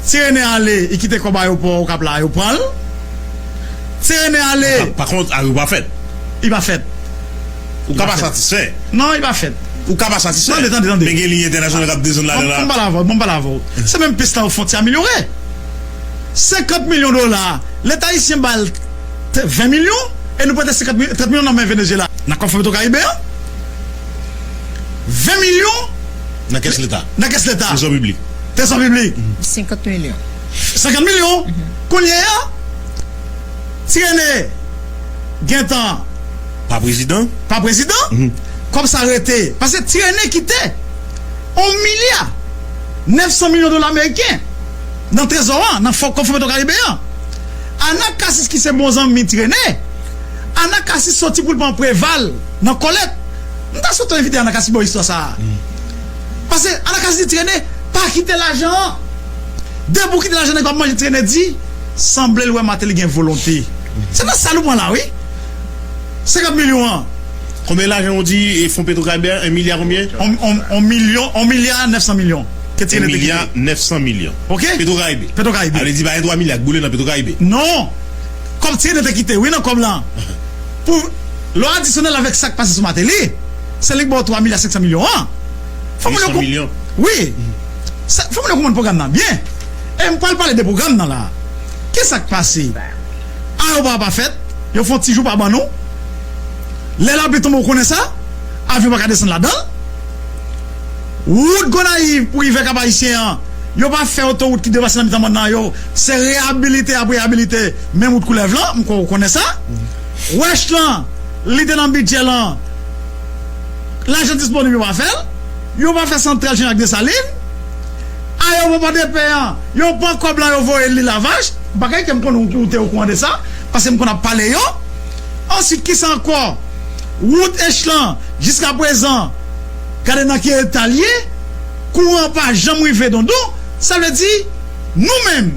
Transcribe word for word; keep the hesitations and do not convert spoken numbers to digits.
Ti Rene ale, li kite kòb ayewopò Okap la, yo pran l. Ti Rene ale. Pa kont, ayewopò pa fèt. Li pa fèt. Ou ka pa satisfè. Non, li pa fèt. Ou ka pa satisfè. Tande, tande, tande. Men gen liy entènasyonal k ap desann ladan la. Bon, m pale avè w, bon, m pale avè w. Se menm pis la yo fè ti amelyore. Senkant milyon dola, Leta ayisyen ba l ven milyon, e nou prete senkant milyon, trant milyon nan men Venezyela. Nan kòb fò Petwokaribe an. Ven milyon. Nan kès Leta. Nan kès Leta. Trezò piblik. Trezò piblik. Senkant milyon. Senkant milyon. Kounye a, Ti Rene gentan pa prezidan. Pa prezidan. Kòb sa rete. Paske Ti Rene kite yon milya nèf san milyon dola ameriken nan trezò an, nan fò, kòb fò Petwokaribe an. Anakasis ki se bon zanmi Ti Rene, Anakasis soti pou l pran Preval nan kòlèt. M ta swete w envite Anakasis bò istwa sa a. Paske Anakasis di Ti Rene pa kite lajan an. Depi w kite lajan nèg w ap manje, Ti Rene di, sanble l wè Mateli gen volonte. Se nan sa nou pran la, wi. Senkant milyon an. Konbyen lajan ou di e fon Petwokaribe a? En milya konbyen? On, on, on milyon, on milya nèf san milyon. Ke Ti Rene te kite. En milya nèf san milyon. Ok? Petwokaribe. Petwokaribe. Sa vle di pa gen twa milya k boule nan Petwokaribe. Non. Kòb Ti Rene te kite, wi, nan kòb lan. Pou lè w adisyone l avèk sa k pase sou Mateli, se li k ba w twa milya senk san milyon an. Fò moun yo konp-, wi. Sa, fò moun yo konprann pwogram nan byen. E m pral pale de pwogram nan la. Kisa k pase? Ayewopò a pa fèt, yo fè yon ti jou pa ban nou. Lè lapli tonbe, ou konnen sa. Avyon pa ka desann ladan l. Wout Gonayiv pou rive Kap Ayisyen an, yo pa fè otowout ki depase nan mitan mòn nan, yo, se reyabilite y ap reyabilite menm wout Koulèv lan, m kwè ou konnen sa. Wèch lan, li te nan bidjè lan, lajan disponib, yo pa fè l, yo pa fè santral Jean Jacques Dessalines, ayewopò Pòdepè an, yo pran kòb lan, yo voye l Lavach, bagay ke m konnen ou, ou te okouran de sa, paske m konn ap pale yo. Answit, kisa ankò? Wout H lan, jiskaprezan, gade nan ki eta l ye, kouran pa janm rive Dondon, sa vle di, nou menm,